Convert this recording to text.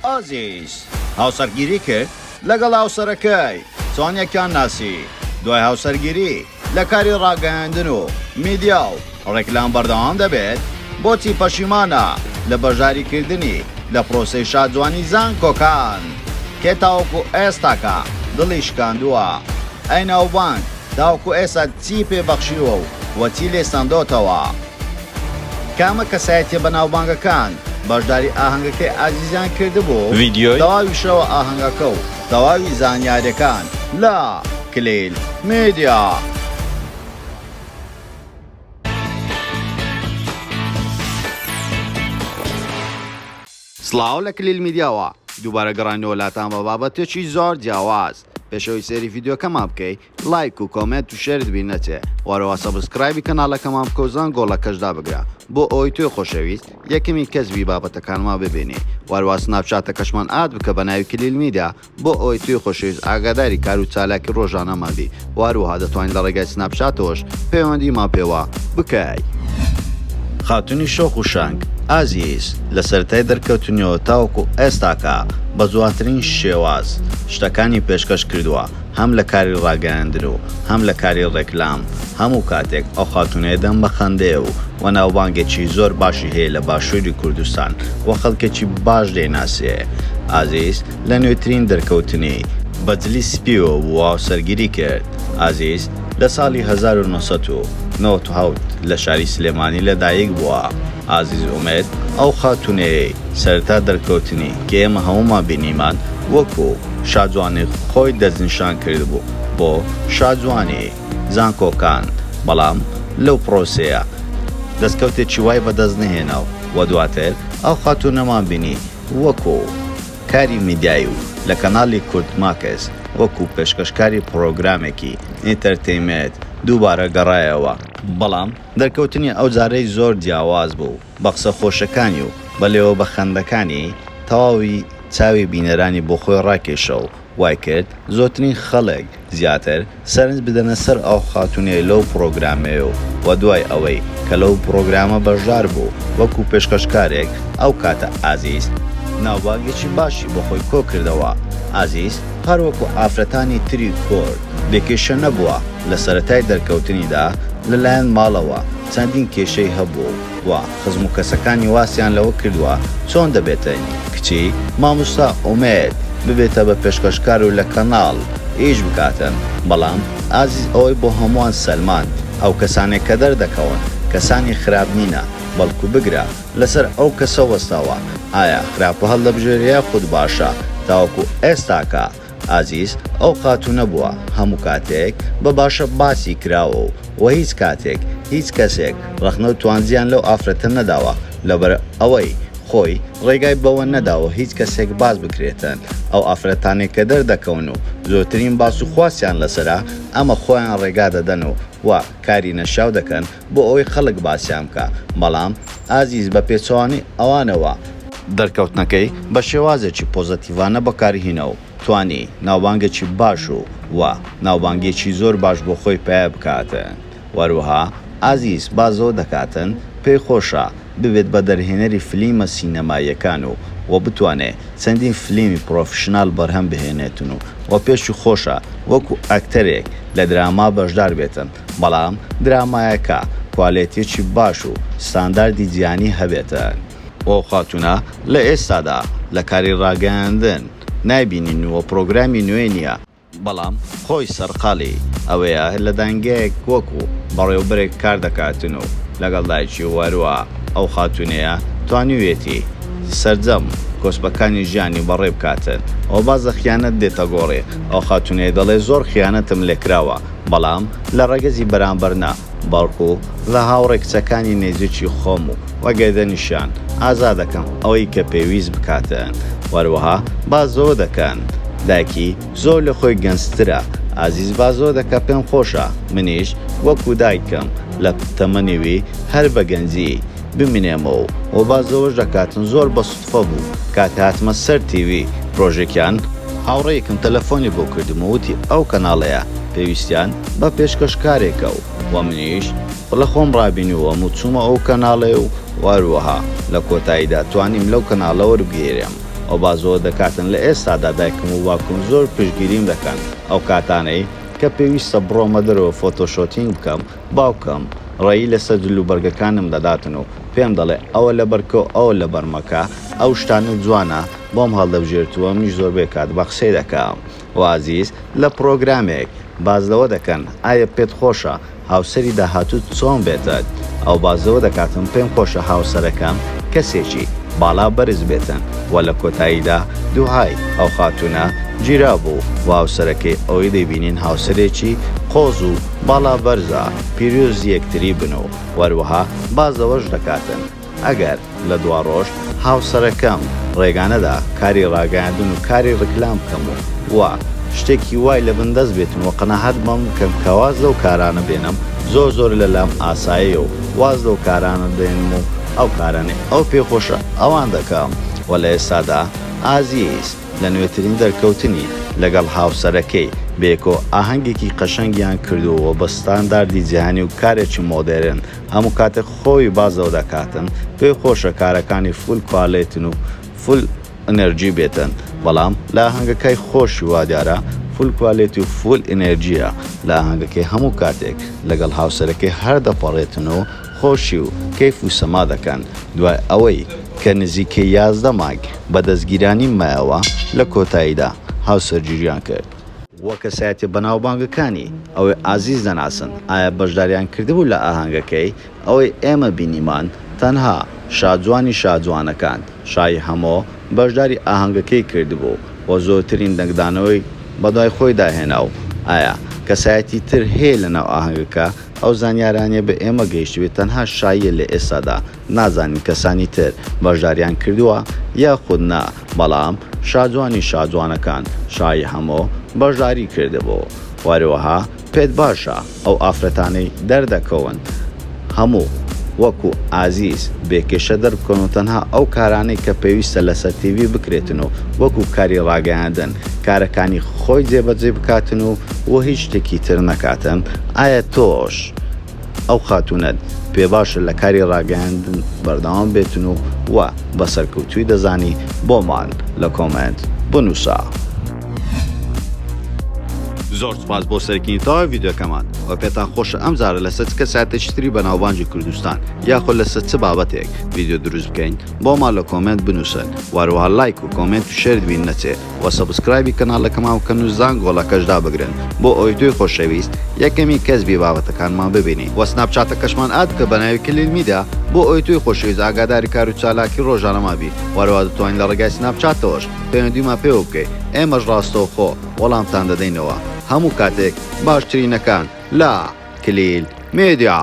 ئازیز هاوسەرگیری کرد لەگەڵ هاوسەرەکەی چۆن یەکیان ناسی دوای هاوسەرگیری لە کاری ڕاگەیاندن و میدیا و ڕێکلام بەردەوام دەبێت؟ بۆچی پەشیمانە لە بەشداری کردنی لە پرۆسەی شاجوانی زانکۆکان؟ کێ تاوەکو ئێستاکە دڵی شکاندووە؟ ئەی ناوبانگ تاوەکو ئێستا چی پێ بەخشیوە و وە چی لێ سەندۆتەوە؟ کامە کەسایەتیە بەناوبانگەکان بەشداری ئاهەنگەکەی ئازیزیان کردبوو؟ ڤیدیۆی. تەواوی شەوە ئاهەنگەکە و تەواوی زانیاریەکان لە کلیل میدیا. سڵاو لە کلیل میدیاوە دووبارە گەڕاینەوە لاتان بە بابەتێکی زۆر جیاواز پێش ئەوەی سەیری ڤیدیۆکەمان بکەی لایک و comment و share ت بیر نەچێ وەرەوە subscribe ی کەناڵەکەمان بکە و زەنگۆڵەکەش دابگرە بۆ ئەوەی تۆی خۆشەویست یەکەمین کەس بی بابەتەکانمان ببینی وەرەوە سناپچاتەکەشمان add بکە بە ناوی کلیل میدیا بۆ ئەوەی تۆی خۆشەویست ئاگاداری کار و چالاکی ڕۆژانەمان بی و هەروەها دەتوانی لە ڕێگای سناپچاتەوەش پەیوەندیمان پێوە بکەی. خاتونی شۆخ و شەنگ، ئازیز، لە سەرەتای دەرکەوتنیەوە تاوەکو ئێستاکە بە جوانترین شێواز شتەکانی پێشکەش کردووە هەم لە کاری ڕاگەیاندن و هەم لە کاری ڕێکلام هەموو کاتێک ئەو خاتونەیە دەم بە خەندەیە و وە ناوبانگێکی زۆر باشی هەیە لە باشوری کوردستان و خەڵکێکی باش دەیناسێ ئازیز لە نوێترین دەرکەوتنی بە جلی سپیەوە بوو هاوسەرگیری کرد. ئازیز لە ساڵی 1997 لە شاری سلێمانی لەدایک بووە. ئازیز ئومێد ئەو خاتوونەیەی سەرەتا دەرکەوتنی کە ئێمە هەموومان بینیمان وەکو شاجوانی خۆی دەستنیشان کردبوو بۆ شاجوانی زانکۆکان بەڵام لەو پرۆسەیە دەستکەوتێکی وای بەدەست نەهێنا و دواتر ئەو خاتوونەمان بینی وەکو کاری میدیایی و لە کەناڵی کوردماکس وەکو پێشکەشکاری پڕۆگرامێکی entertainment دووبارە گەڕایەوە، بەڵام دەرکەوتنی ئەوجارەی زۆر جیاواز بوو، بە قسە خۆشەکانی و بە لێوە بە خەندەکانی تەواوی چاوی بینەرانی بۆ خۆی ڕاکێشا و وایکرد زۆرترین خەڵک زیاتر سەرنج بدەنە سەر ئەو خاتوونەی لەو پڕۆگرامەیە و وە دوای ئەوەی کە لەو پڕۆگرامە بەشدار بوو وەکو پێشکەشکارێک ئەو کاتە ئازیز ناوبانگێکی باشی بۆ خۆی کۆکردەوە. ئازیز هەر وەکو ئافرەتانی تری کورد بێ کێشە نەبووە لە سەرەتای دەرکەوتنیدا لە لایەن ماڵەوە چەندین کێشەی هەبووە و خزم و کەسەکانی واسیان لەوە کردووە چۆن دەبێتن کچی ماموستا ئومێد ببێتە بە پێشکەشکار و لە کەناڵ ئیش بکاتن بەڵام ئازیز ئەوەی بۆ هەمووان سەلماند ئەو کەسانەی کە دەردەکەون کەسانی خراپ نینە بەڵکو بگرە لەسەر ئەو کەسە وەستاوە ئایا خراپە هەڵدەبژێرێ یاخود باشە تاوەکو ئێستاکە ئازیز ئەو خاتوونە بووە هەموو کاتێک بە باشە باسی کراوە و وە هیچ کاتێک هیچ کەسێک ڕەخنە و توانجیان لەو ئافرەتە نەداوە لەبەر ئەوەی خۆی ڕێگای بەوە نەداوە هیچ کەسێک باس بکرێتن ئەو ئافرەتانەی کە دەردەکەون و زۆرترین باس و خواسیان لەسەرە ئەمە خۆیان ڕێگا دەدەن و وە کاری نەشیاو دەکەن بۆ ئەوەی خەڵک باسیان بکا بەڵام ئازیز بە پێچەوانەی ئەوانەوە دەرکەوتنەکەی بە شێوازێکی پۆزەتیڤانە بەکارهینا و توانی ناوبانگێکی باش و و ناوبانگێکی زۆر باش بۆ خۆی پەیا بکاتن وەروەها ئازیز باس لەوە دەکاتن پێی خۆشە ببێت بە دەرهێنەری فلیمە سینەماییەکان و و بتوانێ چەندین فلیمی پرۆفیشنال بەرهەم بهێنێتن و و پێشی خۆشە وەکو ئەکتەرێک لە دراما بەشدار بێتن بەڵام درامایەکە کوالێتیەکی باش و ستانداردی جیهانی هەبێتن. ئەو خاتوونە لە ئێستادا لە کاری ڕاگەیاندن نایبینین و پرۆگرامی نوێ نییە، بەڵام خۆی سەرقاڵی ئەوەیە لە دانگەیەک وەکو بەڕێوبەرێک کار دەکاتن و لەگەڵ دایکی و هەروەها ئەو خاتوونەیە توانیویەتی سەرجەم کۆسپەکانی ژیانی بەڕێ بکاتن و باس لە خیانەت دێتە گۆڕێ ئەو خاتوونەیە دەڵێ زۆر خیانەتم لێکراوە بەڵام لە ڕەگەزی بەرامبەر نا بەڵکو لە هاوڕێ کچەکانی نێزیکی خۆم و وە گەردەنیشیان ئازا دەکەم ئەوەی کە پێویست بکاتن وەروەها باس لەوە دەکەن دایکی زۆر لە خۆی گەنجترە ئازیز باس لەوە دەکا پێم خۆشە منیش وەکو دایکم لە تەمەنی وی هەر بە گەنجی بمینێمەوە و باس لەوەش دەکاتن زۆر بە سوتفە بوو کاتێ هاتمە سەر تیڤی ڕۆژێکیان هاوڕێیەکم تەلەفۆنی بۆ کردم و وتی ئەو کەناڵەیە پێویستیان بە پێشکەشکارێکە و وە منیش لە خۆم ڕابینیوم و چوومە ئەو کەناڵەی و هەروەها لە کۆتاییدا توانیم لەو کەناڵە وەربگیرێم. ئەو بازەوە دەکاتن لە ئێستادا دایکم و باوکم زۆر پشتگیریم دەکەن ئەو کاتانەی کە پێویستە بڕۆمە دەرەوە photo shooting بکەم باوکم ڕەئی لەسەر جلوبەرگەکانم دەداتن و پێم دەڵێ ئەوە لەبەرکە و ئەوە لەبەر مەکە ئەو شتانە جوانە بۆم هەڵدەبژێرت و منیش زۆربەی کات بە قسەی دەکەم و ئازیز لە پڕۆگرامێک باس لەوە دەکەن ئایە پێت خۆشە هاوسەری داهاتووت چۆن بێتت؟ ئەو باس لەوە دەکاتن پێم خۆشە هاوسەرەکەم کەسێکی باڵا بەرز بێتن و لە کۆتاییدا دوعای ئەو خاتوونە گیرابوو و هاوسەرەکەی ئەوەی دەیبینین هاوسەرێکی قۆز و باڵا بەرزە پیرۆزی یەکتری بن و هەروەها باس لەوەش دەکاتن ئەگەر لە دواڕۆژ هاوسەرەکەم ڕێگا نەدا کاری ڕاگەیاندن و کاری ڕیکلام بکەم و وە شتێکی وای لە بن دەست بێتن و قەناعەت بەم بکەم کە واز لەو کارانە بێنم زۆر زۆر لە لام ئاساییە و واز لەو کارانە دێنم و ئەو کارانەی ئەو پێ خۆشە ئەوان دەکەم وە لە ئێستادا ئازیز لە نوێترین دەرکەوتنی لەگەڵ هاوسەرەکەی بێکۆ ئاهەنگێکی قەشەنگیان کردووە و بە ستانداردی جیهانی و کارێکی مۆدێرن هەموو کاتێک خۆی باس لەوە دەکاتن پێی خۆشە کارەکانی full quality ن و full energy بێتن بەڵام لە ئاهەنگەکای خۆشی وادیارە full quality و full energy یە لە ئاهەنگەکەی هەموو کاتێک لەگەڵ هاوسەرەکەی هەر دەپەڕێتن و خۆشی و کەیف و سەما دەکەن دوای ئەوەی کە نزیکەی 11 مانگ بە دەستگیرانی مایەوە لە کۆتاییدا هاوسەرگیریان کرد. وە کەسایەتیە بەناوبانگەکانی ئەوەی ئازیز دەناسن ئایا بەشداریان کردبوو لە ئاهەنگەکەی؟ ئەوەی ئێمە بینیمان تەنها شاجوانی شاجوانەکان شای هەمۆ بەشداری ئاهەنگەکەی کردبوو و زۆرترین دەنگدانەوەی بەدوای خۆیدا هێنا و ئایا کەسایەتی تر هەیە لەناو ئاهەنگەکە ئەو زانیارانیە بە ئێمە گەیشتبێت تەنها شاییە لە ئێستادا نازانین کەسانی تر بەشداریان کردووە یاخود نا بەڵام شاجوانی شاجوانەکان شای هەمۆ بەشداری کردبوو وەروەها پێت باشە ئەو ئافرەتانەی دەردەکەون هەموو وەکو ئازیز بێ کێشە دەربکەون و تەنها ئەو کارانەی کە پێویستە لەسەر تیڤی بکرێتن و وەکو کاری ڕاگەیاندن کارەکانی خۆی جێبەجێ بکاتن و و هیچ شتێکی تر نەکاتن ئایا تۆش ئەو خاتوونەت پێ باشە لە کاری ڕاگەیاندن بەردەوام بێتن و وە بە سەرکەوتووی دەزانی بۆمان لە کۆمێنت بنووسە. زۆر سوپاس بۆ سەرکردنی تەواوی ڤیدیۆکەمان وە پێتان خۆشە ئەم جارە لەسەر چ کەسایەتێکی تری بەناوبانگی کوردستان یاخود لەسەر چ بابەتێک ڤیدیۆ دروست بکەین بۆمان لە کۆمێنت بنووسن وەهەروەها لایک و کۆمێنت و share ت بیر نەچێ وە subscribe ی کەناڵەکەمان بکەن و زانگۆڵەکەش دابگرن بۆ ئەوەی تۆی خۆشەویست یەکەمین کەس بی بابەتەکانمان ببینی وە سناپچاتەکەشمان add بکە بەناوی کلیل میدیا بۆ ئەوەی تۆی خۆشەویست ئاگاداری کار و چالاکی ڕۆژانەمان بی وەهەروەها دەتوانی لە ڕێگای سناپچاتەوەش پەیوەندیمان پێوە بکەی ئێمەش ڕاستەوخۆ وەڵامتان دەدەینەوە هەموو کاتێک باشترینەکان لە کلیل میدیا.